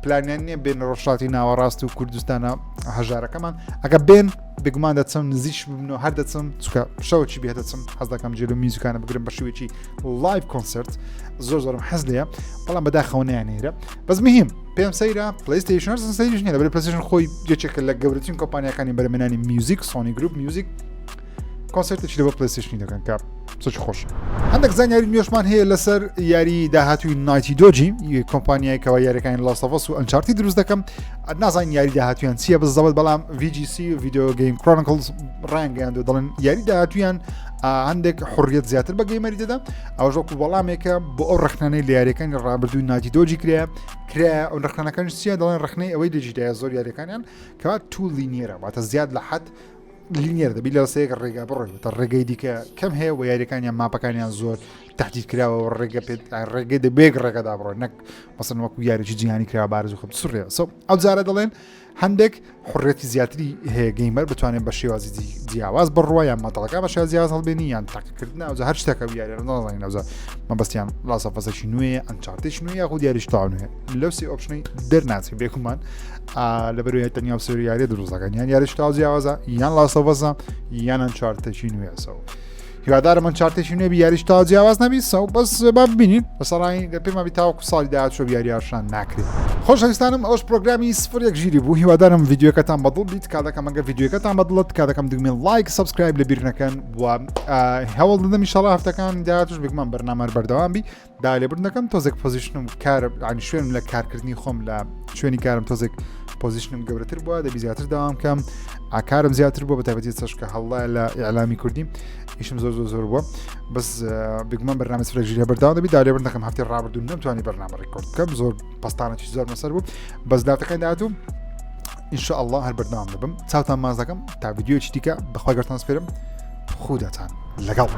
پلانیان نییە بێن ڕۆژهەڵاتی ناوەڕاست و کوردستانە هەژارەکەمان ئەگە بێن بێگومان دەچم نزیش ببنەوە هەر دەچم چکە شەوەکی بێ دەچم حەز دەکەم جێل و میوزیکانە بگرم بە شێوەیەکی live concert زۆر زۆرم حەز لێیە بەڵام بەداخەوە نیانێرە بەس مهم پێم سەیرە PlayStation سەیریش نیە لەبەر PlayStation خۆی یەکێکە لە گەورەترین کۆمپانیاکانی بەرهەمهێنانی میوزیک Sony Group میوزیک کۆنسێرتێکی لەبۆ PlayStation ی دەکەن کە چ خۆش هەندێک زانیاری نوێشمان هەیە لەسەر یاری داهاتوی Naughty Dog ی کۆمپانیای کەەوە یاریەکانی Last of Us و Uncharted دروست دەکەم نازانین یاری داهاتویان چییە بزەوت بەڵام VGC Video Game Chronicles ڕانگەیان و دەڵێن یاری داهاتویان هەندێک حڕیت زیاتر بە gamer ی دەدا ئەوەش وەکو وەڵامێکە بۆ ئەو ڕخنانەی لە یاریەکانی ڕابردووی Naughty Dog ی کرا کرا ئەو ڕخنەکان چیە دەڵێن ڕخنەی ئەوەی دەجیدایە زۆر یاریەکانیان کەوا too linear ە واتە زیاد لە حەد linear دەبی لە سەیەک ڕێگا بڕۆی تا ڕێگەی دیکە کەم هەیە و یاریەکانیان ماپەکانیان زۆر تهدید کراوە و ڕێگە پێ ڕێگەی دەبێک ڕێگەدا بڕۆ نەک مەسن وەکو یاریی جیهانی کرا بارز و خب سڕێ سۆ ئەو جارە دەڵێن هەندێک حڕێتی زیاتری هەیە gamer بتوانێت بە شێوازی جیاواز بڕوە یان مەتەڵەکە بە شێوازی جیاواز هەڵبێنی یان تاقیکردن ئەوجا هەر شتێکە یاری نازانین ئەوجا مەبەستیان Last of Us ێکی نوێ Uncharted ێکی نوێ یاخود یاریش تاو نوێ لەو سێ option ەی دەرناچێ بێکومان لەبەروی تەنیا و سێ یاری دروستەکەن یان یاریش تاو جیاوازە یان Last of Us ە یان Uncharted ێکی نوێسەوە هیوادارم Uncharted ێکی نوێ بی یاریش تا جیاواز نەبی سەو بەس با ببینین بەسەڕین لە پێما بی تاوەکو ساڵی داهاتوو یاریاشان ناکرێت خۆشەویستانم ئەوش پرۆگرامی سفر یەک ژیری بوو هیوادارم ڤیدیۆکەتان بەدڵ بیت تکا دەکەم ئەگەر ڤیدیۆکەتان بەدڵە تکا دەکەم دگمێ like subscribe لە بیر نەکەن و هەوڵ دەدەم ئینشاڵڵا هەفتەکان داهاتوش بێگومان بەرنامە بەردەوام بی دا لێبوردن دەکەم تۆزێک position م کار عنی شوێنم لە کارکردنی خۆم لە شوێنی کارم تۆزێک position م گەورەتر بووە دەبی زیاتر داوام کەم ئاکارم زیاتر بووە بە تایبەتی چەشکە هەڵڵا لە ئیعلامی کوردی ئیشم زۆر زۆر زۆر بووە بەس بگومان بەرنامە سرەژیرە بەرداوام دەبی دا لێبوردن دەکەم هەفتی ڕابردوو نەمتوانی بەرنامە ڕیکۆرد بکەم زۆر پستانێکی زۆر مەسەر بوو بەس داتەکان داهاتوو إن شاء الله هەر بەردەوام دەبم چاوتان ماز دەکەم تا ڤیدیۆیەکی دیکە بەخوای گەورەتان سپێرم خوداتان لەگەڵ.